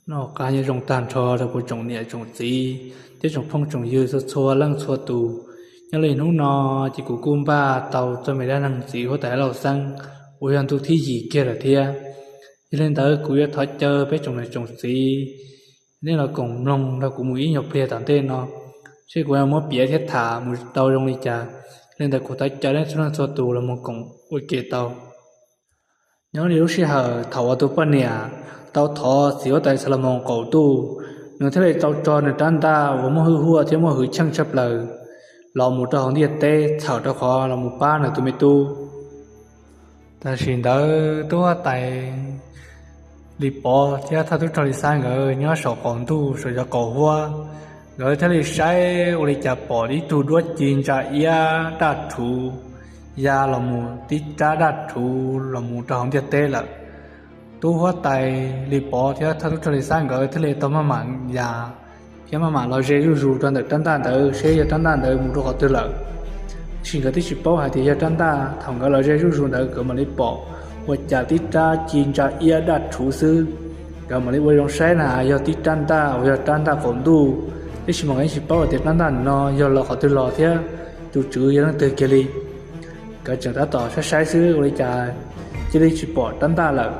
Noj qab nyob zoo tag nrho rau kuv tsoom niam tsoom txiv thiab tsoom phooj tsoom ywg txhua txhua leej txhua tus. Nyob li hnub no ces kuv kuj npaj tau txoj me dab neeg ntxiv huab tais Lauj Xeeb uas yog ntu thib yim kiag lawm thiab. Yog li ntawd kuv yuav thov caw peb tsoom niam tsoom txiv nej los koom mloog nrog kuv mus ib nyuag pliag tom ntej no, seb kuv yuav muab piav thiab tham mus tau zoo li cas. Yog li ntawd kuv thov caw nej txhua leej txhua tus los mus koom ua ke tau. Nyob li lub sij hawm thaum uas tus poj niam tau thov txiv huab tais Xas Los Moos qaum ntuj, nws thiaj li tau tso nws rab ntaj uas muaj hwj huaj thiab muaj hwj chim tshaj plaws los mus rau hauv ntiaj teb txhawm rau qhov los mus pab nws tus me tub. Tam sim ntawd tub huab tais Lis Pov thiab thawj tub rog Lis Xab nkawd nyob saum qaum ntuj saum cov qaum huab, nkawd thiaj li saib ua li cas pom ib tug duab ci ntsa iab daj rhuv ya los mus tib rab daj rhuv los mus rau hauv ntiaj teb lawm. Tub huab tais Lis Pov thiab thawj tub rog Lis Xab nkawd thiaj li tau maj mam ya thiab maj mam los ze zuj zus rau ntawm rab ntaj ntawd seb yog rab ntaj ntawd mus rau qhov twg lawm. Tiam sis nkawd twb tsis paub hais tias yog rab ntaj. Thaum nkawd los ze zuj zus ntawd nkawd mam li pom ua cas tib rab ci ntsa iab daj rhuv xwb. Nkawd mam li ua zoo saib na yog tib rab ntaj uas yog rab ntaj qaum ntuj, tiam sis mas nkawd yeej tsis paub hais tias rab ntaj no yog los qhov twg los thiab tus tswv yog leej twg kiag li. Nkawd tseem tab tom saib saib xwb ua li cas cia li tsis pom rab ntaj lawm.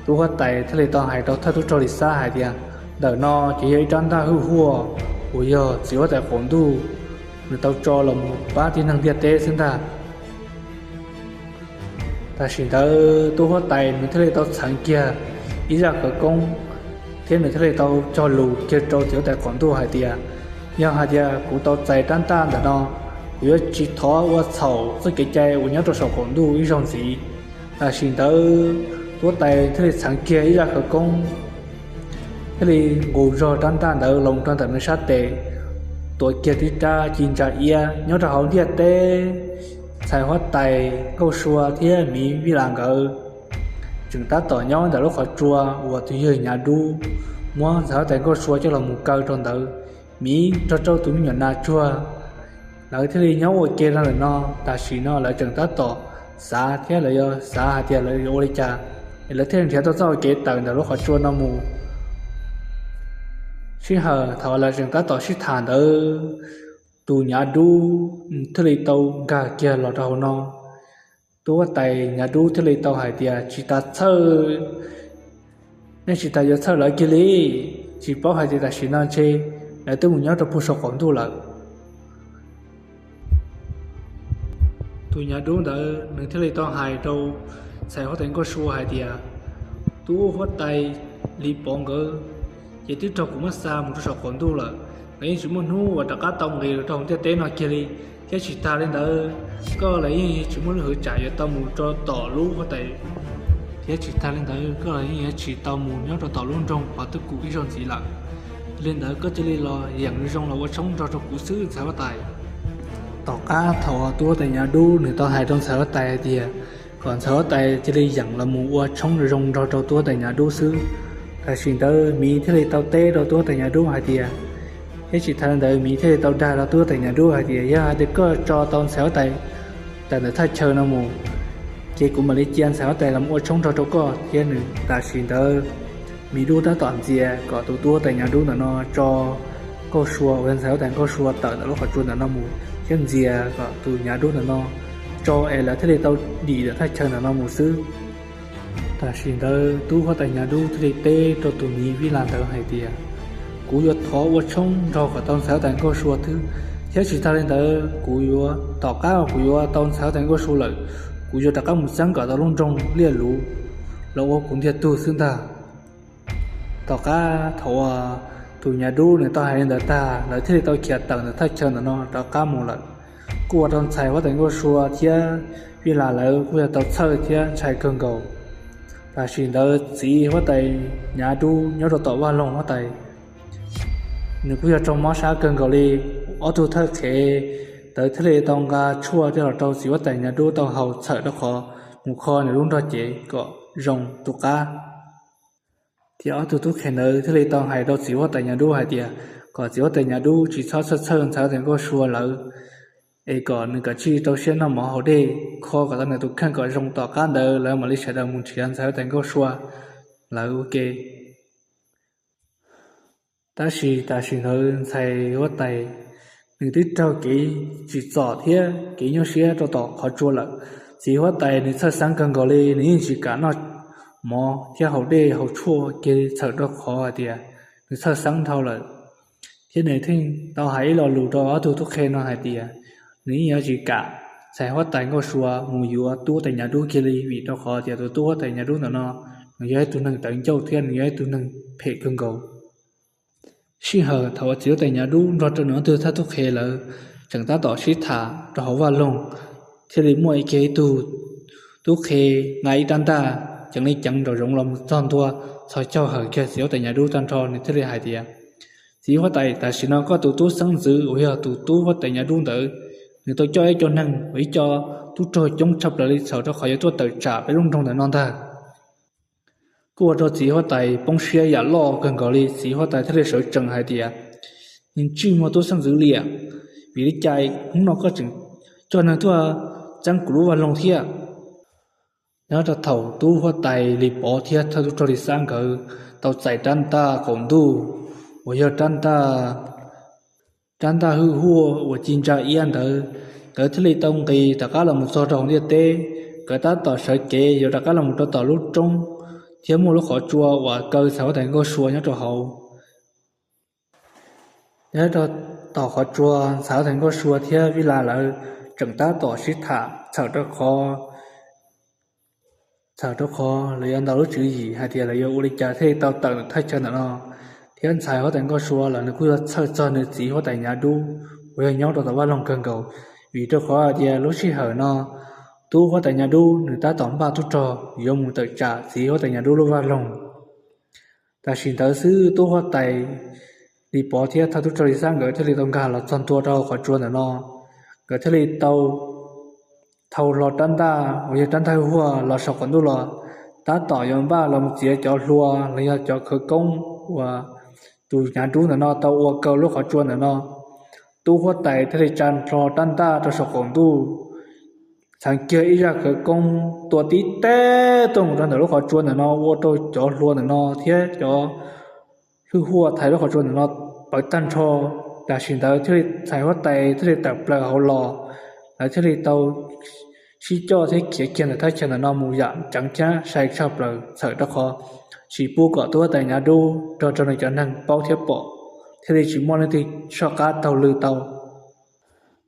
Tub huab tais thiaj li tau hais rau thawj tub rog Lis Xab hais tias, ntawm no ces yog ib rab ntaj hwj huaj uas yog txiv huab tais qaum ntuj nws tau tso los mus pab tib neeg ntiaj teb xwb ntag. Tam sim ntawd tub huab tais nws thiaj li tau txheev kiag ib zaj khawv koob thiab nws thiaj li tau cog lus kiag rau txiv huab tais qaum ntuj hais tias, yog hais tias kuv tau txais rab ntaj ntawm no, kuv yuav tsis thov ua txhaum txoj kev cai uas nyob rau saum qaum ntuj ib zaug ntxiv. Tam sim ntawd tub huab tais thiaj li txheev kiag ib zaj khawv koob thiaj li nqus zog rab ntaj ntawd los rau ntawm nws sab tes, tuav kiag tib rab ci ntsa iab nyob rau hauv ntiaj teb. Ntxhais huab tais Nkauj Sua thiab miv Vij Las nkawd tseem tab tom nyob ntawm lub qhov tsua uas tus yawg Nyav Dub muab ntxhais huab tais Nkauj Sua coj los mus kaw rau ntawd, miv nrog rau tus me nyuam nas tsuag. Lawv thiaj li nyob ua ke rau ntawm no. Tam sim no lawv tseem tab tom xav thiab lawv yuav xav hais tias lawv yuav ua li cas, es lawv thiaj li nrhiav tau txoj kev tawm ntawm lub qhov tsua no mus. Sij hawm thaum lawv tseem tab tom sib tham ntawd, tus Nyav Dub thiaj li tau nkag kiag los rau hauv no. Tub huab tais Nyav Dub thiaj li tau hais tias, tsis tas txhawj, nej tsis tas yuav txhawj lawv kiag li, tsis paub hais tias tam sim no ntshe lawv twb mus nyob rau puag saum qaum ntuj lawm. Tus Nyav Dub ntawd nws thiaj li tau hais rau ntxhais huab tais Nkauj Sua hais tias, tub huab tais Lis Pov nkawd ces twb raug kuv muab xa mus rau saum qaum ntuj lawm, lawv yeej tsis muaj hnub uas rov qab tau nqis los rau hauv ntiaj teb no kiag li. Thiab tsis tas li ntawd, koj los yeej tsis muaj lub hwv tsam yuav tau mus rau tom lub huab tais, thiab tsis tas li ntawd koj los yeej yuav tsis tau mus nyob rau tom lub nroog Pov Twj Kum ib zaug ntxiv lawm. Li ntawd koj cia li los yeem zoo los ua tshoob nrog rau kuv xwb ntxhais huab tais. Tom qab thaum tub huab tais Nyav Dub nws tau hais rau ntxhais huab tais hais tias kom ntxhais huab tais cia li yeem los mus ua tshoob zoo nrog rau tub huab tais Nyav Dub xwb, tam sim ntawd miv thiaj li tau teb rau tub huab tais Nyav Dub hais tias, thiab tsis tas li ntawd miv thiaj li tau dag rau tub huab tais Nyav Dub hais tias, yog hais tias koj tso tau ntxhais huab tais tawm ntawm thaj chaw no mus, ces kuv mam li cia ntxhais huab tais los ua tshoob nrog rau koj. Thiab nws tam sim ntawd Miv Dub tab tom ntxias kom tus tub huab tais Nyav Dub ntawm no tso Nkauj Sua uas yog ntxhais huab tais Nkauj Sua tawm ntawm lub qhov tsua ntawm no mus, thiab ntxias kom tus Nyav Dub ntawm no tso es lawv thiaj li tau dim ntawm thaj chaw ntawm no mus xwb. Tam sim ntawd tub huab tais Nyav Dub thiaj li teb rau tus miv Vij Las ntawd hais tias, kuv yuav thov ua tshoob nrog kom tau ntxhais huab tais Nkauj Sua thiab, thiab tsis tas li ntawd kuv yuav, tom qab kuv yuav tau ntxhais huab tais Nkauj Sua lawm, kuv yuav rov qab mus txeeb kom tau lub nroog Liaj Luv los ua kuv ntiag tug xwb ntag. Tom qab thaum uas tus Nyav Dub nws tau hais li ntawd tag, lawv thiaj li tau khiav tawm ntawm thaj chaw ntawm no rov qab mus lawm. Kuj ua rau ntxhais huab tais Nkauj Sua thiab Vij Las lawv kuj yog tau txhawj thiab ntshai kawg nkaus. Tam sim ntawd txiv huab tais Nyav Dub nyob rau tom vaj loog huab tais, nws kuj yog raug mob sab kawg nkaus li. Ob tug thawj qhev ntawd thiaj li tau nqa tshuaj coj los rau txiv huab tais Nyav Dub tau haus txhawm rau qhov mus kho nws lub nrog cev kom zoo tus qab. Thiab ob tug tub qhe ntawd thiaj li tau hais rau txiv huab tais Nyav Dub hais tias kom txiv huab tais Nyav Dub tsis txhob txhawj txhawj ntxhais huab tais Nkauj Sua lawv, es kom nws kav tsij rau siab noj mov haus dej, kho kom tau nws tus kheej kom zoo, tom qab ntawd lawv mam li sawv daws mus nrhiav ntxhais huab tais Nkauj Sua lawv ua ke. Tab sis tam sim ntawd ntxhais huab tais nws twb raug kev tsim txom thiab kev nyuaj siab rau tom qhov tsua lawm. Txiv huab tais nws txhawj xeeb kawg nkaus li, nws yeej tsis kam noj mov thiab haus dej haus tshuaj kiag li txhawm rau qhov hais tias nws txhawj xeeb dhau lawm. Thiab nws thiaj tau hais ib lo lus rau ob tug tub qhe no hais tias nws yeej yuav tsis kam ntxhais huab tais Nkauj Sua mus yuav tub huab tais Nyav Dub kiag li, vim rau qhov tias tus tub huab tais Nyav Dub ntawm no nws yog ib tug neeg tawv ncauj thiab nws yog ib tug neeg phem kawg nkaus. Sij hawm thaum uas txiv huab tais Nyav Dub nrog rau nws ob tug thawj tub qhe lawv tseem tab tom sib tham rau hauv vaj loog, thiaj li muaj ib kiag ib tug tub qhe nqa ib rab ntaj ceev li ceev nraum zoov los mus txog ntua, txhos caug hawm kiag txiv huab tais Nyav Dub tag nrho, nws thiaj li hais tias, txiv huab tais, tam sim no koj tus tub xeeb ntxwv uas yog tus tub huab tais Nyav Dub ntawd, nws tau coj ib co neeg uas ib co tub rog coob tshaj plaws li txhawm rau qhov yuav tuaj tawm tsam peb lub nroog ntawm no ntag. Kuj ua rau txiv huab tais poob siab yam loj kawg nkaus li. Txiv huab tais thiaj li sawv tsees hais tias, nws tsis muaj tub xeeb ntxwv liam, vim li cas hnub no koj tseem coj neeg tuaj txeeb kuv lub vaj loog thiab? Nyob rau thaum tub huab tais Lis Pov thiab thawj tub rog Lis Xab nkawd tau txais rab ntaj qaum ntuj uas yog rab ntaj, rab ntaj hwj huaj uas ci ntsa iab ntawd, nkawd thiaj li tau nqis rov qab los mus txog rau hauv ntiaj teb. Nkawd tab tom sawv kev yuav rov qab los mus rau tom lub roob thiab muaj lub qhov tsua uas kaw ntxhais huab tais Nkauj Sua nyob rau hauv. Nyob rau tom qhov tsua, ntxhais huab tais Nkauj Sua thiab Vij Las lawv tseem tab tom sib tham txhawm rau qhov, txhawm rau qhov lawv yuav ntaus lub tswv yim hais tias lawv yuav ua li cas thiaj li tau tawm thaj chaw ntawm no. Thiab ntxhais huab tais Nkauj Sua los nws kuj yog txhawj txog nws txiv huab tais Nyav Dub uas yog nyob rau tom vaj loog kawg nkaus, vim rau qhov hais tias lub sij hawm no tub huab tais Nyav Dub nws tab tom npaj tub rog yuav mus tawm tsam txiv huab tais Nyav Dub lub vaj loog. Tam sim ntawd xwb tub huab tais Lis Pov thiab thawj tub rog Lis Xab nkawd thiaj li tau nkag los txog ntua rau qhov tsua ntawm no. Nkawd thiaj li tau thau hlo rab ntaj uas yog rab ntaj hwj huaj los saum qaum ntuj los, tab tom yuav npaj los mus txiav cov hlua los yog cov khawv koob uas tus Nyav Dub ntawm no tau ua kaw lub qhov tsua ntawm no. Tub huab tais thiaj li tsa hlo rab ntaj rau saum qaum ntuj, txheev kiag ib zaj khawv koob tua tib teg tuaj mus rau ntawm lub qhov tsua ntawm no, ua rau cov hlua ntawm no thiab cov hwj huaj thaiv lub qhov tsua ntawm no pawv tag nrho. Tam sim ntawd thiaj li ntxhais huab tais thiaj li tawm plaws hauv los, lawv thiaj li tau sib coj thiab khiav kiag ntawm thaj chaw ntawm no mus yam tseev thiab sai tshaj plaws txhawm rau qhov tsis pub kom tub huab tais Nyav Dub nrog rau nws cov neeg paub thiab pom, thiaj li tsis muaj leej twg soj qab taug lw tau.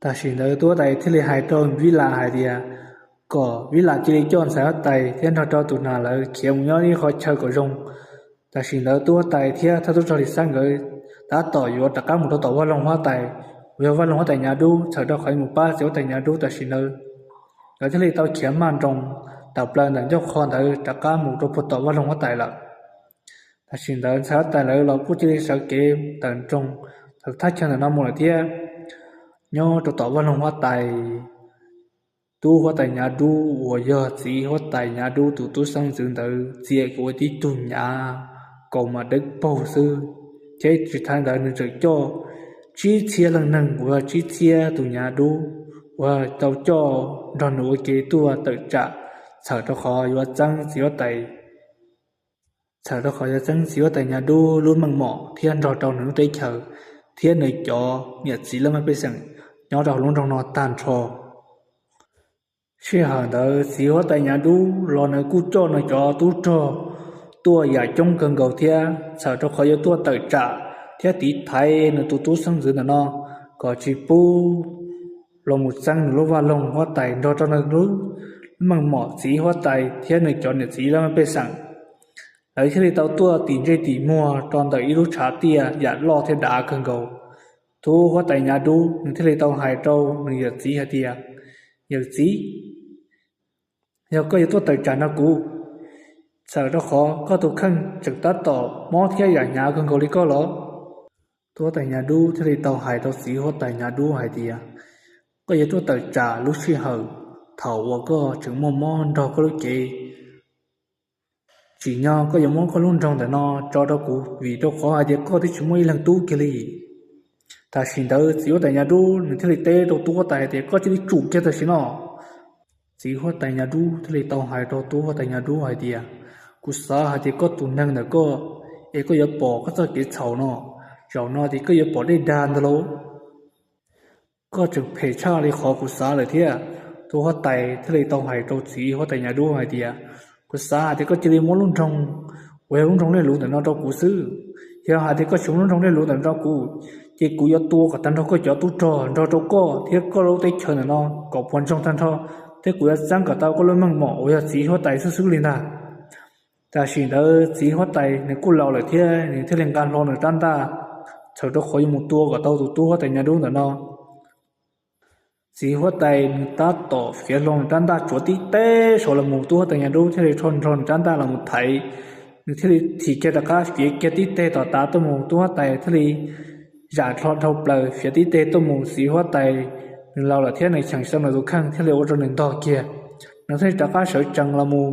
Tam sim ntawd tub huab tais thiaj li hais rau Vij Las hais tias kom Vij Las cia li coj ntxhais huab tais thiab nrog rau tus nas lawv khiav mus nyob ib qhov chaw kom zoo. Tam sim ntawd tub huab tais thiab thawj tub rog Lis Xab nkawd tab tom yuav rov qab mus rau tom vaj loog huab tais, uas yog vaj loog huab tais Nyav Dub, txhawm rau qhov mus pab txiv huab tais Nyav Dub. Tam sim ntawd nkawd thiaj li tau khiav maj nroos tawm plaws ntawm ncauj qhov ntawd rov qab mus rau puag tom vaj loog huab tais lawm. Tam sim ntawd ntxhais huab tais lawv los kuj cia li sawv kev tawm nroos tawm thaj chaw ntawm no mus lawm thiab. Nyob rau tom vaj loog huab tais, tub huab tais Nyav Dub uas yog txiv huab tais Nyav Dub tus tub xeeb ntxwv ntawd txia kiag ua tib tug nyav kaus mas dawb paug xwb, thiab tsis tas ntawd nws tseem coj tsib txhiab leej neeg uas yog tsib txhiab tus Nyav Dub uas tau coj nrog nws ua ke tuaj tawm tsam txhawm rau qhov yuav txeeb txiv huab tais, txhawm rau qhov yuav txeeb txiv huab tais Nyab Dub lub meej mom thiab nrog rau nws lub teb chaws thiab nws cov niam txiv laj mej pej xeem nyob rau hauv lub nroog no tag nrho. Sij hawm ntawd txiv huab tais Nyab Dub los nws kuj coj nws cov tub rog tuaj yam coob kawg nkaus thiab txhawm rau qhov yuav tuaj tawm tsam thiab tiv thaiv nws tus tub xeeb ntxwv ntawm no kom tsis pub los mus txeeb nws lub vaj loog huab tais nrog rau nws lub meej mom txiv huab tais thiab nws cov niam txiv laj mej pej xeem. Lawv thiaj li tau tuaj tim ntsej tim muag rau ntawm ib lub tshav tiaj yam loj thiab dav kawg nkaus. Tub huab tais Nyab Dub nws thiaj li tau hais rau nws yawm txiv hais tias, Yawm txiv, yog koj yuav tuaj tawm tsam nrog kuv, txhawm rau qhov koj tus kheej tseem tab tom mob thiab yam hnyav kawg nkaus li koj los? Tub huab tais Nyab Dub thiaj li tau hais rau txiv huab tais Nyab Dub hais tias, Koj yuav tuaj tawm tsam lub sij hawm thaum uas koj tseem muaj mob nrog koj lub cev. Tsim nyog koj yuav muab koj lub nroog ntawm no tso rau kuv, vim rau qhov hais tias koj twb tsis muaj ib leeg tub kiag li. Tam sim ntawd txiv huab tais Nyab Dub nws thiaj li teb rau tub huab tais hais tias, Koj cia li tsum kiag tam sim no. Txiv huab tais Nyab Dub thiaj li tau hais rau tub huab tais Nyab Dub hais tias, Kuv xav hais tias koj tus neeg ntawm koj es koj yuav pom koj txoj kev txhaum no, zaum no ces koj yuav pom dej dag ntag lauj. Koj tseem phem tshaj li qhov kuv xav lawm thiab. Tub huab tais thiaj li tau hais rau txiv huab tais Nyab Dub hais tias, Kuv xav hais tias koj cia li muab lub nroog uas yog lub nroog Liaj Luv ntawm no rau kuv xwb. Yog hais tias koj tsis muab lub nroog Liaj Luv ntawm no rau kuv, ces kuv yuav tua kom tag nrho koj cov tub rog nrog rau koj thiab koj lub teb chaws ntawm no kom puas ntsoog tag nrho, thiab kuv yuav txeeb kom tau koj lub meej mom uas yog txiv huab tais xwb xwb li ntag. Tam sim ntawd txiv huab tais nws kuj laus lawm thiab nws thiaj li nqa hlo nws rab ntaj, txhawm rau qhov yuav mus tua kom tau tus tub huab tais Nyab Dub ntawm no. Txiv huab tais nws tab tom fiav hlo nws rab ntaj tsuav tib teg saud los mus, tub huab tais Nyab Dub thiaj li rho nrho nws rab ntaj los mus thaiv. Nws thiaj li thim kiag rov qab fiav kiag tib teg tom tav tuaj mus, tub huab tais thiaj li zam hlo dhau plaws fiav tib teg tuaj mus, txiv huab tais nws laus lawm thiab nws cheem xyov nws tus kheej thiaj li ua rau nws ntog kiag. Nws thiaj li rov qab sawv tsees los mus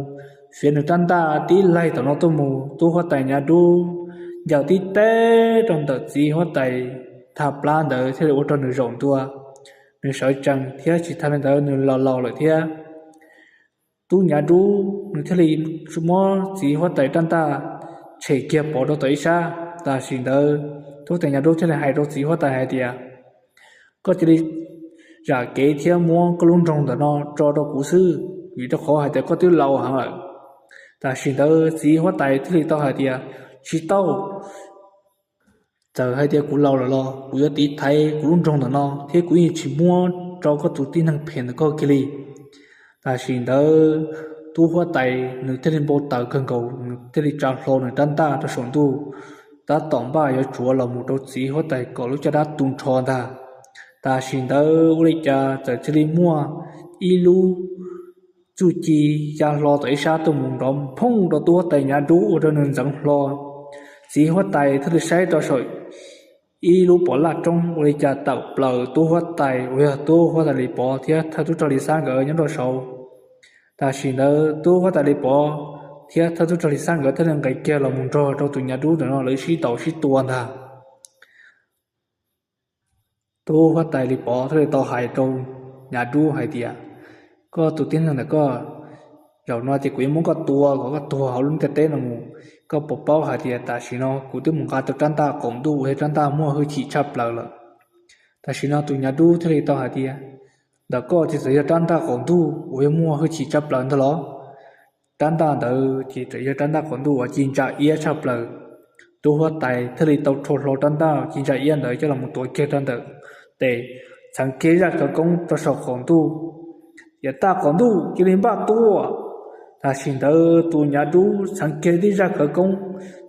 fiav nws rab ntaj tib laig tom no tuaj mus, tub huab tais Nyab Dub ncaws tib teg rau ntawm txiv huab tais thaj plab ntawd thiaj li ua rau nws zaum ntua. Nws sawv tsees thiab tsis tas li ntawd nws laus laus lawm thiab. Tub Nyab Dub nws thiaj li muab txiv huab tais rab ntaj tshem kiag pov rau tom ib sab. Tam sim ntawd tub huab tais Nyab Dub thiaj li hais rau txiv huab tais hais tias, Koj cia li zam kev thiab muab koj lub nroog ntawm no tso rau kuv xwb, vim rau qhov hais tias koj twb laus heev lawm. Tam sim ntawd txiv huab tais thiaj li tau hais tias, Tsis tau. Txawm hais tias kuv laus lawm los kuv yuav tiv thaiv kuv lub nroog ntawm no thiab kuv yeej tsis muab rau koj tus tib neeg phem ntawm koj kiag li. Tam sim ntawd tub huab tais nws thiaj li npau taws kawg nkaus, nws thiaj li tsa hlo nws rab ntaj rau saum ntuj, tab tom npaj yuav tsuav los mus rau txiv huab tais kom lub caj dab tu nrho ntag. Tam sim ntawd ua li cas txawm cia li muaj ib lub txuj ci ya hlo tom ib sab tuaj mus nrov phooj rau tub huab tais Nyab Dub ua rau nws ntxeev hlo. Txiv huab tais thiaj li saib rau saum ib lub pov laj roob ua li cas tawm plaws tub huab tais uas yog tub huab tais Lis Pov thiab thawj tub rog Lis Xab nkawd nyob rau saud. Tam sim ntawd tub huab tais Lis Pov thiab thawj tub rog Lis Xab nkawd thiaj li nqis kiag los mus nrog rau tus Nyab Dub ntawm no lawv sib ntaus sib tua ntag. Tub huab tais Lis Pov thiaj li tau hais rau Nyab Dub hais tias, Koj tus tib neeg ntawm koj, zaum no ces kuv yuav muab koj tua kom koj tuag hauv lub ntiaj teb no mus. Koj puas paub hais tias tam sim no kuv twb mus nqa tau rab ntaj qaum ntuj uas yog rab ntaj muaj hwj chim tshaj plaws lawm? Tam sim no tus Nyab Dub thiaj li tau hais tias, Ntawm koj ces txawm yog rab ntaj qaum ntuj uas yog muaj hwj chim tshaj plaws ntag los? Rab ntaj ntawd ces txawm yog rab ntaj qaum ntuj uas ci ntsa iab tshaj plaws. Tub huab tais thiaj li tau rho hlo rab ntaj ci ntsa iab ntawd coj los mus tuav kiag rau ntawm tes, txheev kiag zaj khawv koob rau saum qaum ntuj, tias, Taj qaum ntuj, cia li npaj tua! Tam sim ntawd tus Nyab Dub txheev kiag tib zaj khawv koob,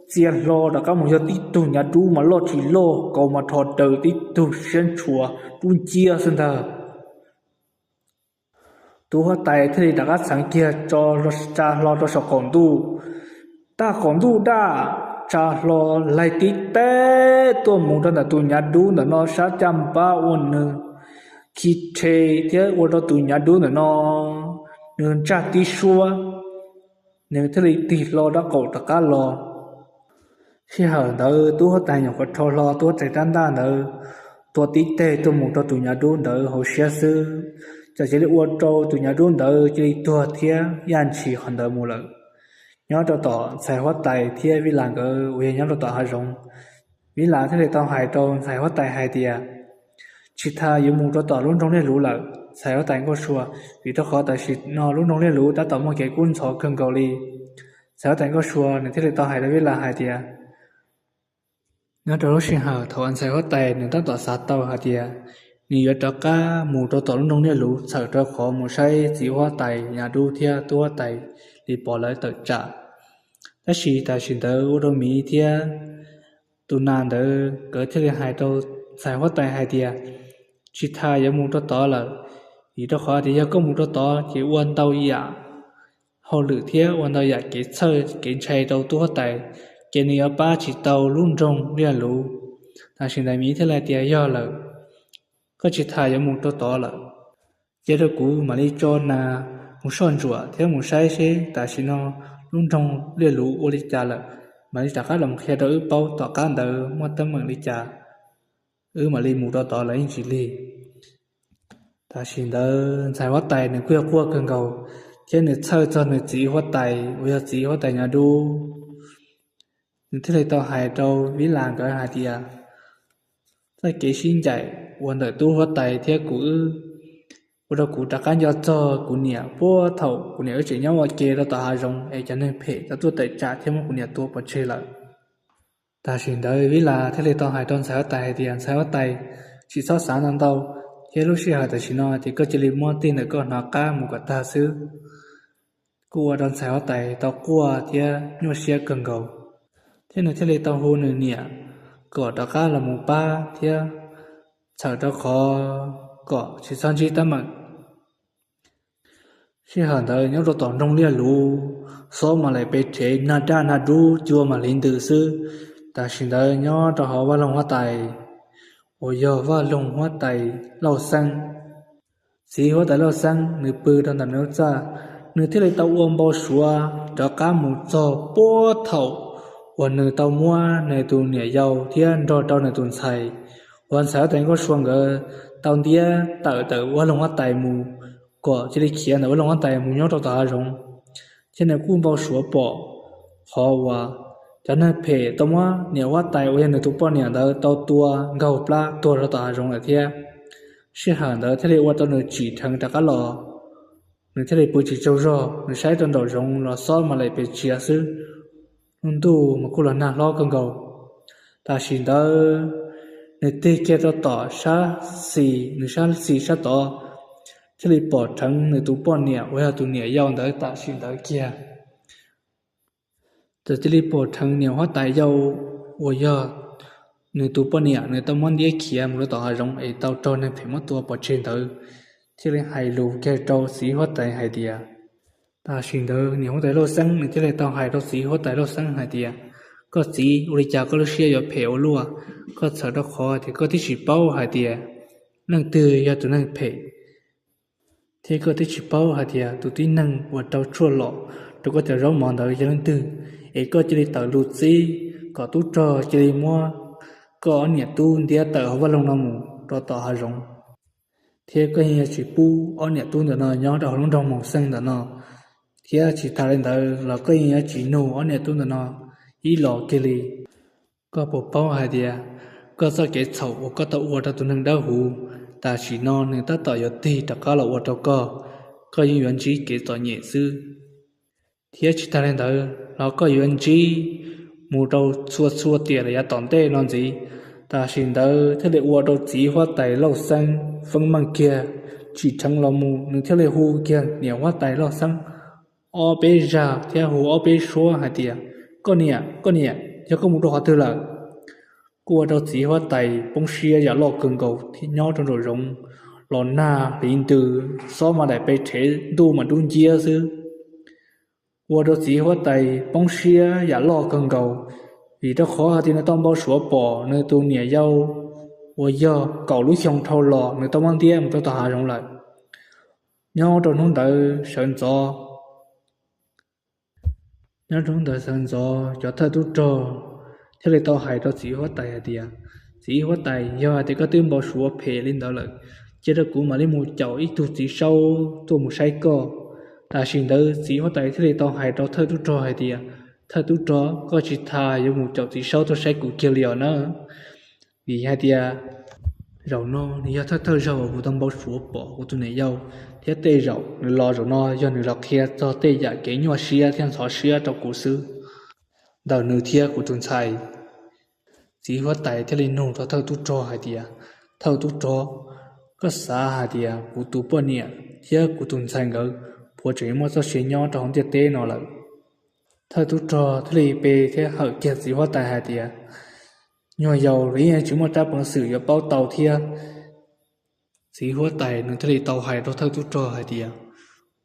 txia hlo rov qab mus yog tib tug Nyab Dub mas loj tsis loj, kaus mas rho daws, tib tug siab ntshua dub nciab xwb ntag. Tub huab tais thiaj li rov qab txheev kiag tsa hlo rau saum qaum ntuj, taj qaum ntuj daj, tsa hlo laig tib teg tuaj mus rau ntawm tus Nyab Dub ntawm no sab caj npab ua nws khi rhe thiab ua rau tus Nyab Dub ntawm no nws ntsaj tib suab, nws thiaj li tig hlo rab qaum rov qab los. Sij hawm ntawd tub huab tais nyuam qhuav rho hlo tub huab tais rab ntaj ntawd tua tib teg tuaj mus rau tus Nyab Dub ntawd hauv siab xwb, Txawm cia li ua rau tus nyav dub ntawd cia li tuag thiab yaj ntshis qhov ntawd mus lawm. Nyob rau tom ntxhais huab tais thiab Vib Las nkawd uas yog nyob rau tom hav zoov, Vib Las thiaj li tau hais rau ntxhais huab tais hais tias, tsis tas yuav mus rau tom lub nroog Liaj Luv lawm ntxhais huab tais Nkauj Sua, vim rau qhov tam sim no lub nroog Liaj Luv tab tom muaj kev kub ntxhov kawg nkaus li. Ntxhais huab tais Nkauj Sua nws thiaj li tau hais rau Vib Las hais tias, nyob rau lub sij hawm thaum ntxhais huab tais nws tab tom xav tau hais tias nws yuav rov qab mus rau tom lub nroog Liaj Luv txhawm rau qhov mus saib txiv huab tais nyav dub thiab tub huab tais li pom lawv tawm tsam. Tab sis tam sim ntawd ua rau miv thiab tus nas ntawd nkawd thiaj li hais rau ntxhais huab tais hais tias, tsis tas yuav mus rau tod lawm, vim rau qhov tias yog koj mus rau tod ces ua ntau yam hauj lwm thiab ua ntau yam kev txhawj kev ntshai rau tub huab tais, ces nws yuav pab tsis tau lub nroog Liaj Luv. Tam sim ntawd miv thiaj li tias, yog lawm, koj tsis tas yuav mus rau tod lawm, cia rau kuv mam li tso nas mus soj ntsuam thiab mus saib seb tam sim no lub nroog Liaj Luv ua li cas lawm, mam li rov qab los qhia rau wb paub tom qab ntawd muaj teeb meem li cas, wb mam li mus rau tod los yeej tsis lig. Tam sim ntawd ntxhais huab tais nws kuj yog quaj kawg nkaus thiab nws txhawj txog nws txiv huab tais uas yog txiv huab tais nyav dub. Nws thiaj li tau hais rau Vib Las nkawd hais tias, txoj kev sib ncaim uas ntawm tub huab tais thiab kuv wb ua rau kuv rov qab nco txog kuv niam puag thaum kuv niam wb tseem nyob ua ke rau tom hav zoov es cov neeg phem tau tuaj tawm tsam thiab muab kuv niam tua pov tseg lawm. Tam sim ntawd Vib Las thiaj li tau hais rau ntxhais huab tais hais tias, ntxhais huab tais, tsis txhob xav ntau ntau, thiab lub sij hawm tam sim no ces koj cia li muab tij ntawm koj hnov qab mus kom tag xwb. Kuj ua rau ntxhais huab tais tau quaj thiab nyuaj siab kawg nkaus, thiab nws thiaj li tau hu nws niam kom rov qab los mus pab thiab txhawm rau qhov kom tsis txhob ntsib teeb meem. Sij hawm ntawd nyob rau tom nroog Liaj Luv, xob mas laim pes rhev, nag daj nag dub cua mas hliv ntws xwb. Tam sim ntawd nyob rau hauv vaj loog huab tais uas yog vaj loog huab tais Lauj Xeeb, txiv huab tais Lauj Xeeb nws pw rau ntawm nws lub txaj, nws thiaj li tau ua npau suav rov qab mus txog puag thaum uas nws tau muab nws tus niam yau thiab nrog rau nws tus ntxhais uas ntxhais huab tais Nkauj Sua nkawd tau ntiab tawm ntawm vaj loog huab tais mus, kom cia li khiav ntawm vaj loog huab tais mus nyob rau tom hav zoov. Thiab nws kuj npau suav pom qhov uas cov neeg phem tau muab niam huab tais uas yog nws tus poj niam ntawd tau tua nkaug plab tuag rau tom hav zoov lawm thiab. Sij hawm ntawd thiaj li ua rau nws tsim dheev rov qab los, nws thiaj li pw tsis tsaug zog, nws saib rau nraum zoov los xob mas laim pes tshiav xwb, lub ntuj mas kuj los nag hlob kawg nkaus. Tam sim ntawd nws tig kiag rau tom sab xis, nws sab xis sab tod, thiaj li pom dheev nws tus poj niam uas yog tus niam yau ntawd tam sim ntawd kiag. Txawm cia li pom dheev niam huab tais yau uas yog nws tus poj niam nws tau muab ntiab khiav mus rau tom hav zoov es tau raug neeg phem muab tua pov tseg ntawd, thiaj li hais lus kiag rau txiv huab tais hais tias, tam sim ntawd niam huab tais Lauj Xeeb nws thiaj li tau hais rau txiv huab tais Lauj Xeeb hais tias, koj txiv, ua li cas koj lub siab yuav phem ua luaj? Koj txhawm rau qhov tias koj twb tsis paub hais tias leej twg yog tus neeg phem, thiab koj twb tsis paub hais tias tus tib neeg uas rau tshuaj los rau koj cov zaub mov ntawd yog leej twg, es koj cia li tawm lus txib kom tub rog cia li muab koj ob niam tub ntiab tawm hauv vaj loog no mus rau tom hav zoov, thiab koj yeej yuav tsis pub ob niam tub ntawm no nyob rau hauv lub nroog Moos Xeej ntawm no, thiab tsis tas li ntawd los koj yeej yuav tsis nug ob niam tub ntawm no ib los kiag li. Koj puas paub hais tias koj txoj kev txhaum uas koj tau ua rau tus neeg dawb huv, tam sim no nws tab tom yuav tig rov qab los ua rau koj, koj yeej yuav ntsib kev txom nyem xwb. Thiab tsis tas li ntawd los koj yuav ntsib mus rau txhua txhua tiam los yav tom ntej no ntxiv. Tam sim ntawd thiaj li ua rau txiv huab tais Lauj Xeeb feeb meej kiag, tsim dheev los mus nws thiaj li hu kiag niam huab tais Lauj Xeeb ob peb zag thiab hu ob peb suab hais tias, koj niam, koj niam, yog koj mus rau qhov twg lawm? Kuj ua rau txiv huab tais poob siab yam loj kawg nkaus thiab nyob rau nraum zoov los nag hliv ntws, xob mas daim pes rhev, ntuj mas dub nciab xwb. Ua rau txiv huab tais poob siab yam loj kawg nkaus, vim rau qhov hais tias nws tau npau suav pom nws tus niam yau uas yog kaum lub xyoo dhau los nws tau muab ntiab mus rau tom hav zoov lawm. Nyob rau hnub ntawd sawv ntxov, nyob rau hnub ntawd sawv ntxov cov thawj tub rog thiaj li tau hais rau txiv huab tais hais tias, txiv huab tais, yog hais tias koj twb npau suav phem li ntawd lawm, cia rau kuv mam li mus caum ib tug txiv saub tuaj mus saib koj. Tam sim ntawd txiv huab tais thiaj li tau hais rau thawj tub rog hais tias, Thawj tub rog, koj tsis tas yuav mus caum txiv saub tuaj saib kuv kiag li os na. Vim hais tias zaum no nws yog thawj thawj zaug uas kuv tau npau suav pom kuv tus niam yau, thiab tej zaum nws los zaum no yog nws los qhia txog tej yam kev nyuaj siab thiab ntxhov siab rau kuv xwb, ntawm nws thiab kuv tus ntxhais. Txiv huab tais thiaj li nug rau thawj tub rog hais tias, Thawj tub rog, koj xav hais tias kuv tus poj niam thiab kuv tus ntxhais nkawd puas tseem yuav muaj txoj sia nyob rau hauv ntiaj teb no lawm? Thawj tub rog thiaj li pe thiab hawm kiag txiv huab tais hais tias, Nyuag yaus los yeej tsis muaj rab peev xwm yuav paub tau thiab. Txiv huab tais nws thiaj li tau hais rau thawj tub rog hais tias,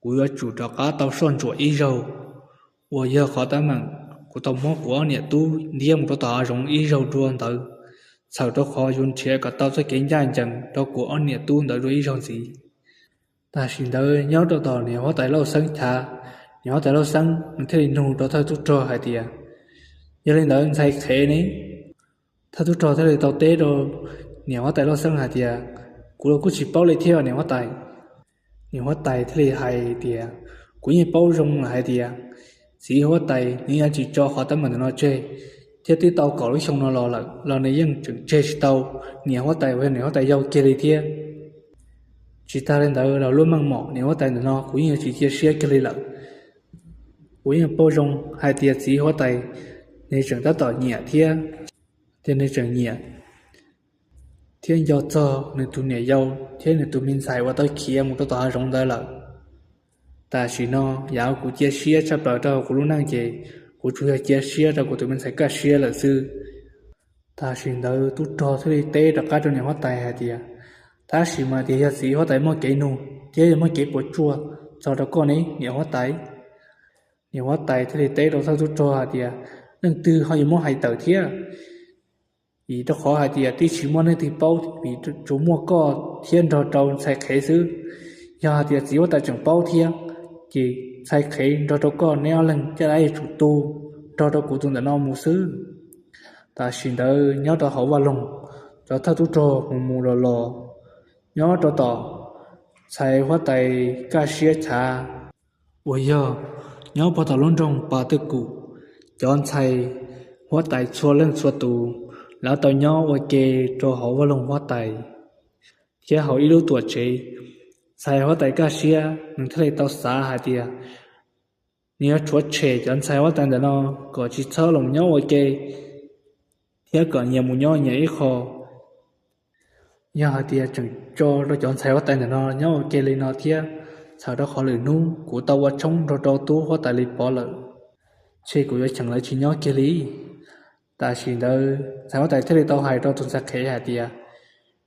Kuv yuav tsum rov qab tau soj ntsuam ib zaug, uas yog qhov teeb meem kuv tau muab kuv ob niam tub ntiab mus rau tom hav zoov ib zaug dua ntawd, txhawm rau qhov yuav nrhiav kom tau txoj kev ncaj ncees rau kuv ob niam tub ntawd dua ib zaug ntxiv. Tam sim ntawd nyob rau tom niam huab tais Lauj Xeeb chav, niam huab tais Lauj Xeeb nws thiaj li nug rau thawj tub rog hais tias, Yog li ntawd ntxhais Qhev ne? Thawj tub rog thiaj li tau teb rau niam huab tais Lauj Xeeb hais tias, Kuv los kuj tsis paub li thiab niam huab tais. Niam huab tais thiaj li hais tias, Kuv yeej paub zoo lawm hais tias txiv huab tais nws yuav tsis tso qhov teeb meem ntawm no tseg, thiab twb tau kaum lub xyoo no los lawm los nws yeej tseem tseg tsis tau niam huab tais uas yog niam huab tais yau kiag li thiab. Tsis tas li ntawd los lub meej mom niam huab tais ntawm no kuv yeej yuav tsis cia siab kiag li lawm. Kuv yeej paub zoo hais tias txiv huab tais nws tseem tab tom nyiam thiab, tias nws tseem nyiam thiab nco txog nws tus niam yau thiab nws tus me ntxhais uas tau khiav mus rau tom hav zoov ntawd lawm. Tam sim no yam kuv cia siab tshaj plaws rau kuv lub neej ces kuv tsuas yog cia siab rau kuv tus me ntxhais Kaj Siab lawm xwb. Tam sim ntawd tub rog thiaj li teb rov qab rau niam huab tais hais tias, Tab sis mas tias yog txiv huab tais muaj kev nug thiab yog muaj kev puas tsuaj txog rau koj ne niam huab tais? Niam huab tais thiaj li teb rau thawj tub rog hais tias, Leej twg ho yuav muab hais tawm thiab? Vim rau qhov hais tias twb tsis muaj leej twg paub, vim tsuas muaj koj thiab nrog rau ntxhais Qhev xwb. Yog hais tias txiv huab tais tseem paub thiab, ces ntxhais Qhev nrog rau koj neb ob leeg caj dab yuav tsum tu nrog rau kuv tus ntawm no mus xwb. Tam sim ntawd nyob rau hauv vaj loog, cov thawj tub rog mus mus los los, nyob rau tom ntxhais huab tais Kaj Siab chav uas yog nyob puag tom lub nroog Pas Twj Kum, cov ntxhais huab tais txhua leej txhua tus, lawv tau nyob ua ke rau hauv vaj loog huab tais thiab hauv ib lub tuam tsev. Ntxhais huab tais Kaj Siab nws thiaj li tau xav hais tias nws yuav rhuav tshem cov ntxhais huab tais ntawm no kom tsis txhob los nyob ua ke thiab kom nyias mus nyob nyias ib qho. Yog hais tias tseem tso rau cov ntxhais huab tais ntawm no nyob ua ke li no thiab, txhawm rau qhov lwm hnub kuv tau ua tshoob nrog rau tub huab tais Lis Pov lawm, ces kuv yuav cheem lawv tsis nyob kiag li. Tam sim ntawd ntxhais huab tais thiaj li tau hais rau tus ntxhais Qhev hais tias,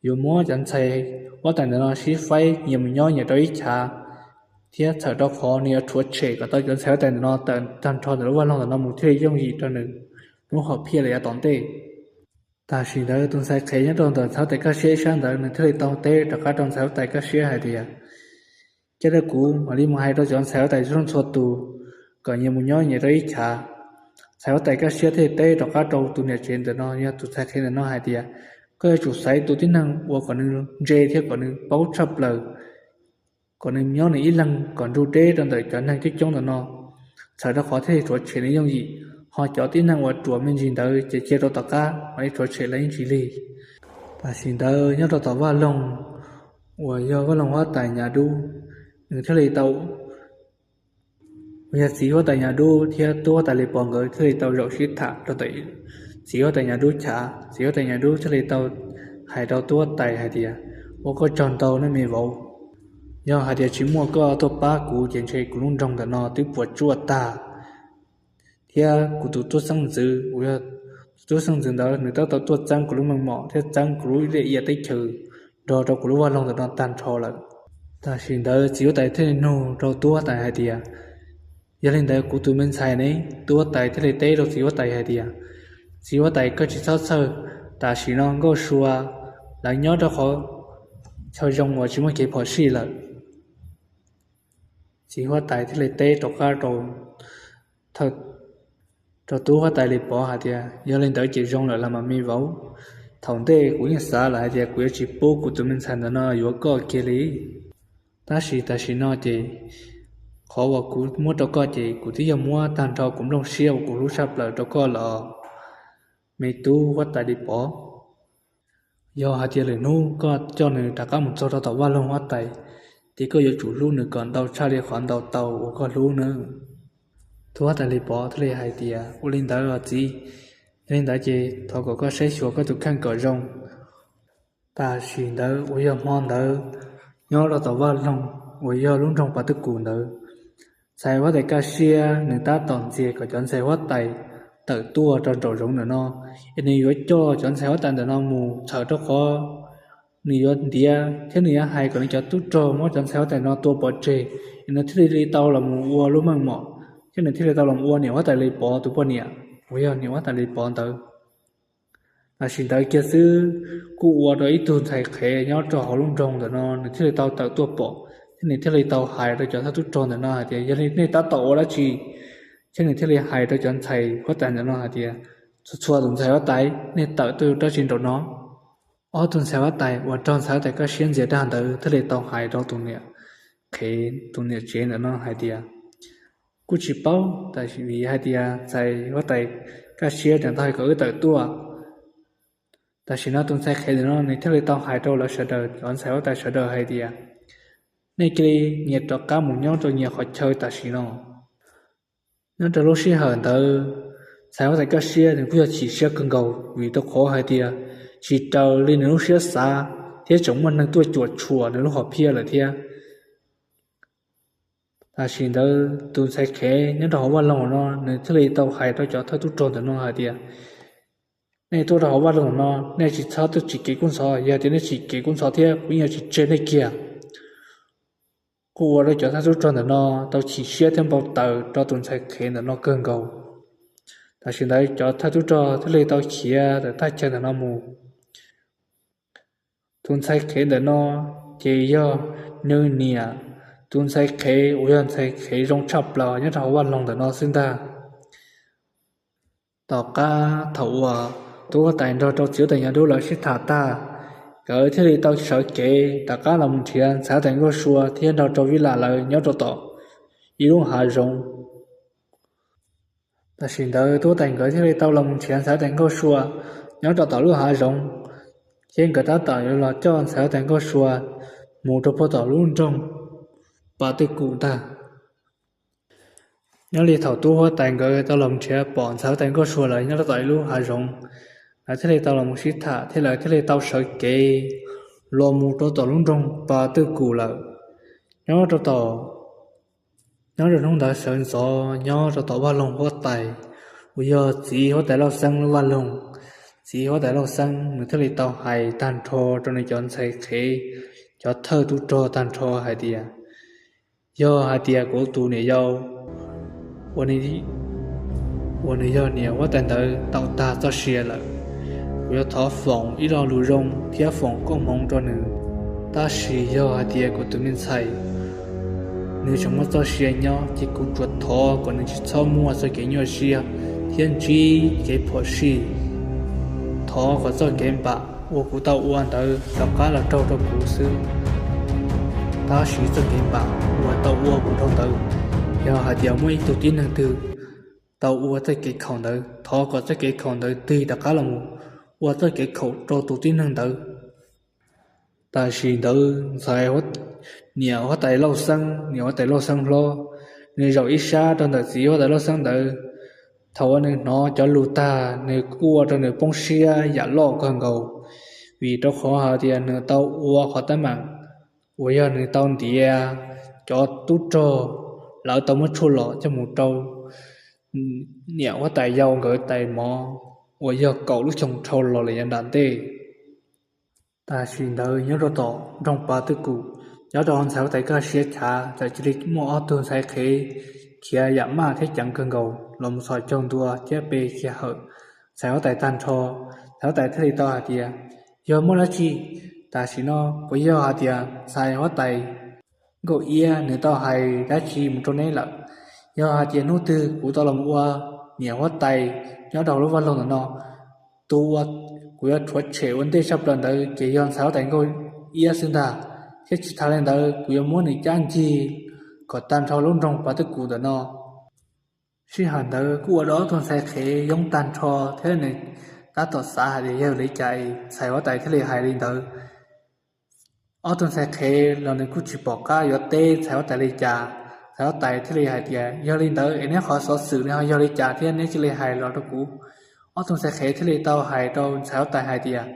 yuav muab cov ntxhais huab tais ntawm no sib faib nyias mus nyob nyias rau ib chav, thiab txhawm rau qhov nws yuav rhuav tshem kom tau cov ntxhais huab tais ntawm no tawm tag nrho ntawm lub vaj loog ntawm no mus thiaj li yooj yim rau nws lub hom phiaj lawm yav tom ntej. Tam sim ntawd tus ntxhais Qhev nyob rau ntawm ntxhais huab tais Kaj Siab ib sab ntawd nws thiaj li tau teb rov qab rau ntxhais huab tais Kaj Siab hais tias, cia rau kuv mam li mus hais rau cov ntxhais huab tais txhua leej txhua tus kom nyias mus nyob nyias rau ib chav. Ntxhais huab tais Kaj Siab thiaj li teb rov qab rau tus niam tsev ntawm no yog tus ntxhais Qhev ntawm no hais tias, koj yuav tsum xaiv tus tib neeg uas kom nws ntse thiab kom nws paub tshaj plaws, kom nws nyob nws ib leeg kom nrug deb rau ntawm cov neeg coob coob ntawm no, txhawm rau qhov thiaj li rhuav tshem nws yooj yim, ho cov tib neeg uas ruam me ntsis ntawd ces cia rau tom qab mam li rhuav tshem lawv ib ntsis li. Tam sim ntawd nyob rau tom vaj loog uas yog vaj loog huab tais Nyab Dub, nws thiaj li tau, uas yog txiv huab tais Nyab Dub thiab tub huab tais Lis Pov nkawd thiaj li tau zaum sib tham rau ntawm txiv huab tais Nyab Dub chav. Txiv huab tais Nyab Dub thiaj li tau hais rau tub huab tais hais tias, ua koj tsaug ntau nej me vauv, yog hais tias tsis muaj koj tuaj pab kuv ces ntshe kuv lub nroog ntawm no twb puas tsuaj tag, thiab kuv tus tub xeeb ntxwv uas yog tus tub xeeb ntxwv ntawd nws tab tom tuaj txeeb kuv lub meej mom thiab txeeb kuv lub liaj ia teb chaws nrog rau kuv lub vaj loog ntawm no tag nrho lawm. Tam sim ntawd txiv huab tais thiaj li nug rau tub huab tais hais tias, yog li ntawd kuv tus me ntxhais ne? Tub huab tais thiaj li teb rau txiv huab tais hais tias, txiv huab tais koj tsis txhob txhawj, tam sim no Nkauj Sua lawv nyob rau qhov chaw zoo uas tsis muaj kev phom sij lawm. Txiv huab tais thiaj li teb rov qab rau, rau tub huab tais Lis Pov hais tias, yog li ntawd ces zoo lawm los mas me vauv, Thaum ntej kuv yeej xav lawm hais tias kuv yuav tsis pub kuv tus me ntxhais ntawm no yuav koj kiag li. Tab sis tam sim no ces qhov uas kuv muab rau koj ces kuv twb yog muab tag nrho kuv nplooj siab uas kuv hlub tshaj plaws rau koj los, me tub huab tais Lis Pov. Yog hais tias lwm hnub koj coj nws rov qab mus txog rau tom vaj loog huab tais, ces koj yuav tsum hlub nws kom ntau tshaj li qhov ntau tau uas koj hlub nawb. Tub huab tais Lis Pov thiaj li hais tias, Ua li ntawd los txiv, yog li ntawd ces thov kom koj saib xyuas koj tus kheej kom zoo. Tam sim ntawd uas yog hmo ntawd, nyob rau tom vaj loog uas yog lub nroog Pas Twj Kum ntawd, ntxhais huab tais Kaj Siab nws tab tom ntxias kom cov ntxhais huab tais tawm tuaj rau nraum zoov ntawm no, es nws yuav coj cov ntxhais huab tais ntawm no mus txhawm rau qhov nws yuav ntiav thiab nws yuav hais kom nws cov tub rog muab cov ntxhais huab tais no tua pov tseg, es nws thiaj li tau los mus ua lub meej mom, thiab nws thiaj li tau los mus ua niam huab tais Lis Pov tus poj niam uas yog niam huab tais Lis Pov ntawd. Tam sim ntawd kiag xwb, kuj ua rau ib tug ntxhais qhev nyob rau hauv lub nroog ntawm no nws thiaj li tau tawm tuaj pom, thiab nws thiaj li tau hais rau cov thawj tub rog ntawm no hais tias, Yog li nej tab tom ua dab tsi? Thiab nws thiaj li hais rau cov ntxhais huab tais ntawm no hais tias, Txhua txhua tus ntxhais huab tais, nej tawm tuaj ua dab tsi nraum no? Ob tug ntxhais huab tais uas raug ntxhais huab tais Kaj Siab ntxias dag ntawd thiaj li tau hais rau tus niam qhev, tus niam tsev ntawm no hais tias, Kuj tsis paub, tab sis vim hais tias ntxhais huab tais Kaj Siab tseem tau hais kom wb tawm tuaj. Tam sim no tus ntxhais qhev ntawm no nws thiaj li tau hais rau lawv sawv daws, cov ntxhais huab tais sawv daws hais tias, Nej cia li nyias rov qab mus nyob rau nyias qhov chaw tam sim no. Nyob rau lub sij hawm ntawd, ntxhais huab tais Kaj Siab nws kuj yog chim siab kawg nkaus vim rau qhov hais tias tsis raws li nws lub siab xav, thiab tseem muaj neeg tuaj cuam tshuam nws lub hom phiaj lawm thiab. Tam sim ntawd tus ntxhais qhev nyob rau hauv vaj loog no nws thiaj li tau hais rau cov thawj tub rog ntawm no hais tias, Nej tuaj rau hauv vaj loog no nej tsis txhob tuaj tsim kev kub ntxhov, yog tias nej tsim kev kub ntxhov thiab kuv yeej yuav tsis tseg nej kiag. Kuj ua rau cov thawj tub rog ntawm no tau chim siab thiab npau taws rau tus ntxhais qhev ntawm no kawg nkaus. Tam sim ntawd cov thawj tub rog thiaj li tau khiav tawm thaj chaw ntawm no mus. Tus ntxhais qhev ntawm no ces yog nws niam tus ntxhais qhev uas yog ntxhais qhev zoo tshaj plaws nyob rau hauv vaj loog ntawm no xwb ntag. Tom qab thaum uas tub huab tais nrog rau txiv huab tais Nyaj Dub lawv sib tham tag, nkawd thiaj li tau sawv kev rov qab los mus nrhiav ntxhais huab tais Nkauj Sua thiab nrog rau Vij Lam lawv nyob rau tom ib lub hav zoov. Tam sim ntawd tub huab tais nkawd thiaj li tau los mus nrhiav ntxhais huab tais Nkauj Sua nyob rau tom lub hav zoov, thiab nkawd tab tom yuav los coj ntxhais huab tais Nkauj Sua mus rau puag tom lub nroog Pas Twj Kum ntag. Nyob li thaum tub huab tais nkawd tau los nrhiav pom ntxhais huab tais Nkauj Sua lawv nyob rau tom ib lub hav zoov, lawv thiaj li tau los mus sib tham thiab lawv thiaj li tau sawv kev los mus rau tom lub nroog Pas Twj Kum lawm. Nyob rau tom, nyob rau hnub ntawd sawv ntxov nyob rau tom vaj loog huab tais uas yog txiv huab tais Lauj Xeeb lub vaj loog, txiv huab tais Lauj Xeeb nws thiaj li tau hais tag nrho rau nws cov ntxhais qhev, cov thawj tub rog tag nrho hais tias, Yog hais tias kuv tus niam yau uas nws yog niam huab tais ntawd tau tag txoj sia lawm, kuv yuav thov foom ib lo lus zoo thiab foom koob hmoov rau nws. Tab sis yog hais tias kuv tus me ntxhais nws tseem muaj txoj sia nyob ces kuv tsuas thov kom nws tsis txhob muaj txoj kev nyuaj siab thiab ntsib kev phom sij. Thov kom txoj kev npam uas kuv tau ua ntawd rov qab los raug rau kuv xwb. Tab sis txoj kev npam uas tau ua kuv rau ntawd, yog hais tias muaj ib tug tib neeg twg tau ua txoj kev khaum ntawd, thov kom txoj kev khaum ntawd tig rov qab los mus ua txoj kev khaum rau tus tib neeg ntawd. Tam sim ntawd ntxhais, niam huab tais Lauj Xeeb, niam huab tais Lauj Xeeb hlob, nws zaum ib sab rau ntawm txiv huab tais Lauj Xeeb ntawd. Thaum uas nws hnov cov lus tag nws kuj ua rau nws poob siab yam loj kawg nkaus, vim rau qhov hais tias nws tau ua qhov teeb meem uas yog nws tau ntiav cov tub rog, lawv tau muab tshuaj los coj mus rau niam huab tais yau nkawd tais mov uas yog kaum lub xyoo dhau los lawm yav nram ntej. Tam sim ntawd nyob rau tom nroog Pas Twj Kum, nyob rau ntxhais huab tais Kaj Siab chav txawm cia li muaj ob tug ntxhais qhev khiav yam maj thiab ceev kawg nkaus los mus txhos caug ntua thiab pe kiag hawm ntxhais huab tais tag nrho. Ntxhais huab tais thiaj li tau hais tias, Yog muaj dab tsi? Tam sim no puas yog hais tias ntxhais huab tais Nkauj Iab nws tau hais dab tsi mus rau neb lawm? Yog hais tias hnub twg kuv tau los ua niam huab tais nyob rau hauv lub vaj loog ntawm no, tus uas kuv yuav rhuav tshem ua ntej tshaj plaws ntawd ces yog ntxhais huab tais Nkauj Iab xwb ntag, thiab tsis tas li ntawd kuv yuav muab nws cab ncig kom tag nrho lub nroog Pas Twj Kum ntawm no. Sij hawm ntawd kuj ua rau ob tug ntxhais qhev yoob tag nrho thiab nws tab tom xav hais tias yog li cas ntxhais huab tais thiaj li hais li ntawd. Ob tug ntxhais qhev los nws kuj tsis pom qab yuav teb ntxhais huab tais li cas. Ntxhais huab tais thiaj li hais tias yog li ntawd es neb qhov xov xwm nws ho yog li cas thiab neb cia li hais los rau kuv. Ob tug ntxhais qhev thiaj li tau hais rau ntxhais huab tais hais tias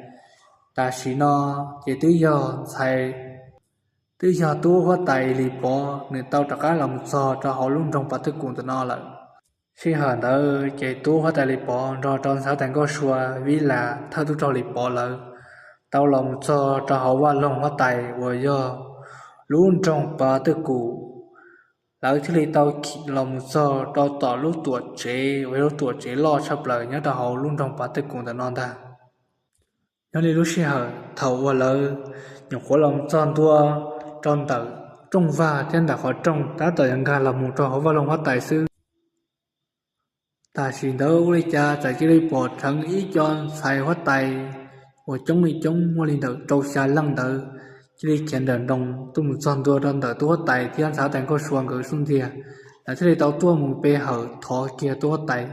tam sim no ces twb yog ntxhais, twb yog tub huab tais Lis Pov nws tau rov qab los mus txog rau hauv lub nroog Pas Twj Kum ntawm no lawm. Sij hawm ntawd ces tub huab tais Lis Pov nrog rau ntxhais huab tais Nkauj Sua, Vib Las, thawj tub rog Lis Pov lawv tau los mus txog rau hauv vaj loog huab tais uas yog lub nroog Pas Twj Kum. Lawv thiaj li tau los mus txog rau tom lub tuam tsev uas yog lub tuam tsev loj tshaj plaws nyob rau hauv lub nroog Pas Twj Kum ntawm no ntag. Nyob li lub sij hawm thaum uas lawv nyuam qhuav los mus txog ntua rau ntawm rooj vag thiab ntawm qhov rooj tab tom yuav nkag los mus rau hauv vaj loog huab tais xwb, tam sim ntawd ua li cas txawm cia li pom dheev ib co ntxhais huab tais uas coob li coob muaj li ntawm rau xya leej ntawd cia li khiav nrawm nroos tuaj mus txog ntua rau ntawm tub huab tais thiab ntxhais huab tais Nkauj Sua nkawd xub ntiag. Lawv thiaj li tau tuaj mus pe hawm thov kiag tub huab tais.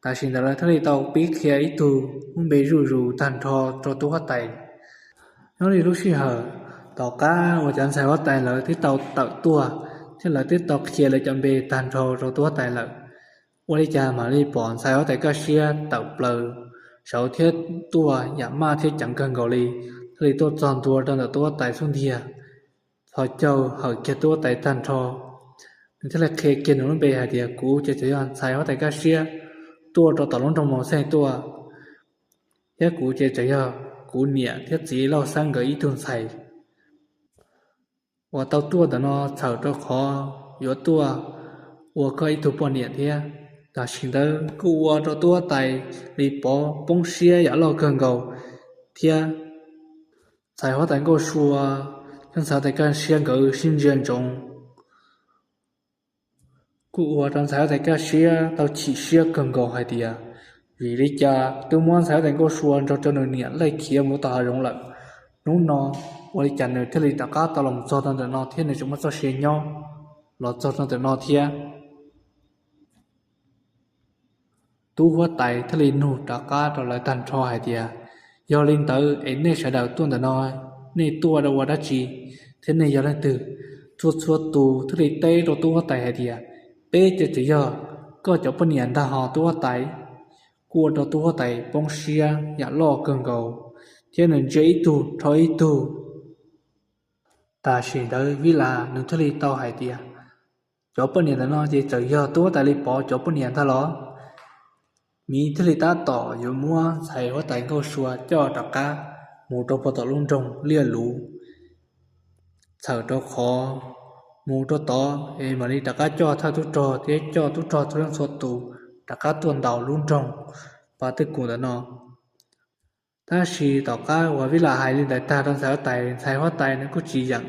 Tam sim ntawd lawv thiaj li tau pib qhia ib tug lub npe zuj zus tag nrho rau tub huab tais. Nyob li lub sij hawm tom qab uas cov ntxhais huab tais lawv twb tau tawm tuaj thiab lawv twb tau qhia lawv cov npe tag nrho rau tub huab tais lawm, ua li cas mam li pom ntxhais huab tais Kaj Siab tawm plaws saud thiab tuaj yam maj thiab ceev kawg nkaus li, thiaj li tuaj txog ntua rau ntawm tub huab tais xub ntiag. Txhos caug hawm kiag tub huab tais tag nrho, nws thiaj li qhia kiag nws lub npe hais tias kuv ces tseem yog ntxhais huab tais Kaj Siab tuaj rau tom lub nroog Mos Xej tuaj, thiab kuv ces tseem yog kuv niam thiab txiv Lauj Xab nkawd ib tug ntxhais uas tau tuaj ntawm no txhawm rau qhov yuav tuaj ua koj ib tug poj niam thiab. Tam sim ntawd kuj ua rau tub huab tais Lis Pov poob siab yam loj kawg nkaus thiab ntxhais huab tais Nkauj Sua thiab ntxhais huab tais Kaj Siab nkawd sib ntsia ntsoov. Kuj ua rau ntxhais huab tais Kaj Siab tau chim siab kawg nkaus hais tias vim li cas twb muab ntxhais huab tais Nkauj Sua nrog rau nws niam laij khiav mus tom hav zoov lawm, hnub no ua li cas nws thiaj li rov qab tau los txog rau ntawm no thiab nws tseem muaj txoj sia nyob los txog rau ntawm no thiab. Tub huab tais thiaj li nug rov qab rau lawv tag nrho hais tias yog li ntawd es nej sawv daws tuaj ntawm no, nej tuaj ua dab tsi thiab nej yog leej twg? Txhua txhua tus thiaj li teb rau tub huab tais hais tias peb ces tseem yog koj cov poj niam ntag hos tub huab tais. Kuj ua rau tub huab tais poob siab yam loj kawg nkaus thiab nws ntsia ib tug rho ib tug. Tam sim ntawd Vib Las nws thiaj li tau hais tias cov poj niam ntawm no ces tseem yog tub huab tais Lis Pov cov poj niam ntag los? Miv thiaj li tab tom yuav muab ntxhais huab tais Nkauj Sua coj rov qab mus rau puag tom lub nroog Liaj Luv, txhawm rau qhov mus rau tod es mam li rov qab coj thawj tub rog thiab coj tub rog txhua leej txhua tus rov qab tuaj ntaus lub nroog Pas Twj Kum ntawm no. Tab sis tom qab uas Vib Las hais li ntawd tag rau ntxhais huab tais, ntxhais huab tais nws kuj tsis yeem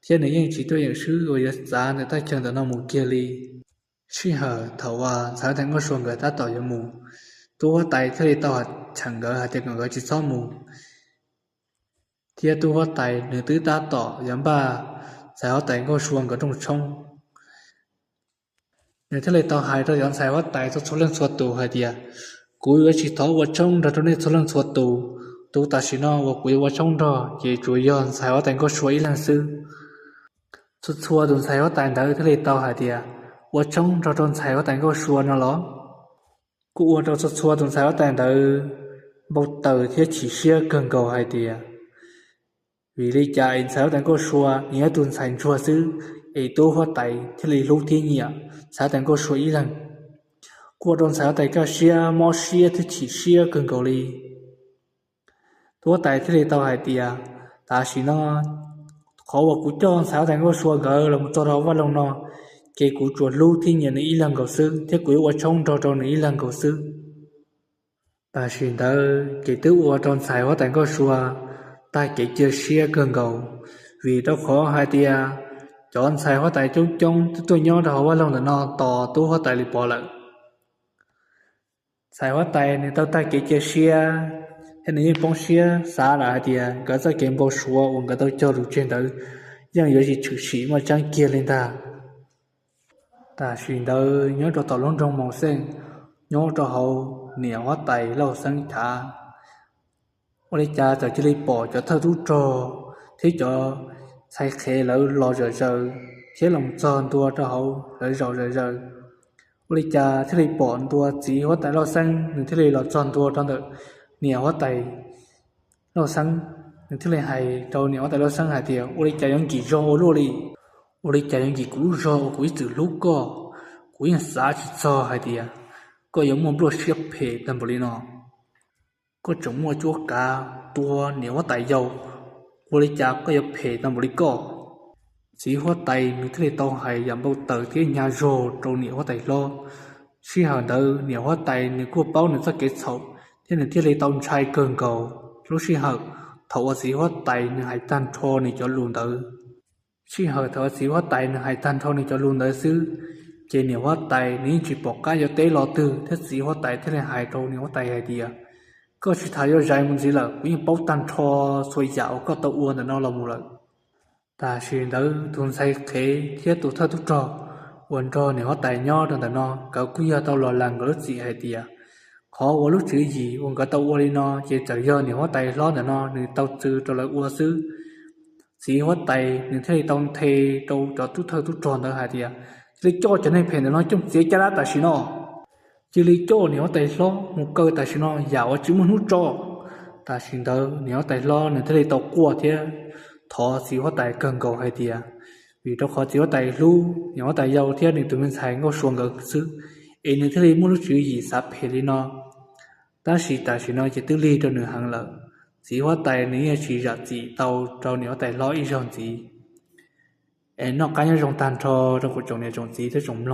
thiab nws yeej tsis tuaj yeem swb uas yuav txav ntawm thaj chaw ntawm no mus kiag li. Sij hawm thaum uas ntxhais huab tais Nkauj Sua nkawd tab tom yuav mus, tub huab tais thiaj li tau cheem nkawd hais tias kom nkawd tsis txhob mus, thiab tub huab tais nws twb tab tom yuav npaj ntxhais huab tais Nkauj Sua nkawd rooj tshoob. Nws thiaj li tau hais rau cov ntxhais huab tais txhua txhua leej txhua tus hais tias kuv yuav tsis thov ua tshoob nrog rau nej txhua leej txhua tus. Tus tam sim no uas kuv yuav ua tshoob nrog ces tsuas yog ntxhais huab tais Nkauj Sua ib leeg xwb. Txhua txhua tus ntxhais huab tais ntawd thiaj li tau hais tias ua tshoob nrog rau ntxhais huab tais Nkauj Sua no los? Kuj ua rau txhua txhua tus ntxhais huab tais ntawd npau taws thiab chim siab kawg nkaus hais tias vim li cas es ntxhais huab tais Nkauj Sua nws yog tus ntxhais ntsuag xwb es tub huab tais thiaj li hlub thiab nyiam ntxhais huab tais Nkauj Sua ib leeg. Kuj ua rau ntxhais huab tais Kaj Siab mob siab thiab chim siab kawg nkaus li. Tub huab tais thiaj li tau hais tias tam sim no qhov uas kuv coj ntxhais huab tais Nkauj Sua nkawd los mus txog rau vaj loog no ces kuv tsuas hlub thiab nyiam nws ib leeg nkaus xwb thiab kuv yuav ua tshoob nrog rau nws ib leeg nkaus xwb. Tam sim ntawd ces twb ua rau ntxhais huab tais Nkauj Sua tag kev cia siab kawg nkaus, vim rau qhov hais tias cov ntxhais huab tais coob coob twb tuaj nyob rau hauv vaj loog ntawm no tos tub huab tais Lis Pov lawm. Ntxhais huab tais nws tau tag kev cia siab, thiab nws yeej poob siab xav lawm hais tias nkawd txoj kev npau suav uas nkawd tau cog lus tseg ntawd yeej yuav tsis tshwm sim muaj tseeb kiag li ntag. Tam sim ntawd nyob rau tom lub nroog Mauxeej, nyob rau hauv niam huab tais Lauj Xeeb chav, ua li cas txawm cia li pom cov thawj tub rog thiab cov ntxhais qhev lawv los zom zaws thiab los txog ntua rau hauv lawv zos zom zaws. Ua li cas thiaj li pom ntua txiv huab tais Lauj Xeeb, nws thiaj li los txog ntua rau ntawm niam huab tais Lauj Xeeb. Nws thiaj li hais rau niam huab tais Lauj Xeeb hais tias, ua li cas yuav nkim zog ua luaj li? Ua li cas yuav nkim kuv lub zog uas kuv ib txwm hlub koj? Kuv yeej xav tsis txog hais tias koj yuav muaj nplooj siab phem tag npaum li no. Koj tseem muaj cuab kav tua niam huab tais yau, ua li cas koj yuav phem tau npaum li koj? Txiv huab tais nws thiaj li tau hais yam npau taws thiab hnyav zog rau niam huab tais hlob. Sij hawm ntawd niam huab tais nws kuj paub nws txoj kev txhaum thiab nws thiaj li tau ntshai kawg nkaus lub sij hawm thaum uas txiv huab tais nws hais tag nrho nws cov lus ntawd. Sij hawm thaum uas txiv huab tais nws hais tag nrho nws cov lus ntawd xwb, ces niam huab tais nws yeej tsis pom qab yuav teb lo twg thiab txiv huab tais thiaj li hais rau niam huab tais hais tias, koj tsis tas yuav zais mus ntxiv lawm, kuv yeej paub tag nrho txhua yam uas koj tau ua ntawm no los mus lawm. Tam sim ntawd tus ntxhais qhev thiab tus thawj tub rog uas nrog niam huab tais nyob rau ntawm no, nkawd kuj yog tau los lam nkawd lub txim hais tias, qhov uas lub tswv yim uas nkawd tau ua li no ces txawm yog niam huab tais hlob ntawm no nws tau txw rau lawv ua xwb. Txiv huab tais nws thiaj li tau nthe rau cov tub thawj tub rog ntawd hais tias, cia li coj cov neeg phem ntawm no coj txiav caj dab tam sim no. Cia li coj niam huab tais hlob mus kaw tam sim no, yam uas tsis muaj hnub tso. Tam sim ntawd niam huab tais hlob nws thiaj li tau quaj thiab thov txiv huab tais kawg nkaus hais tias, vim rau qhov txiv huab tais hlub niam huab tais yau thiab nws tus me ntxhais nkauj sua nkawd xwb, es nws thiaj li muaj lub tswv yim xav phem li no. Tab sis tam sim no ces twb lig rau nws heev lawm. Txiv huab tais nws yeej tsis zam txim tau rau niam huab tais hlob ib zaug ntxiv. Es noj qab nyob zoo tag nrho rau kuv tsoom niam tsoom txiv thiab tsoom mloog.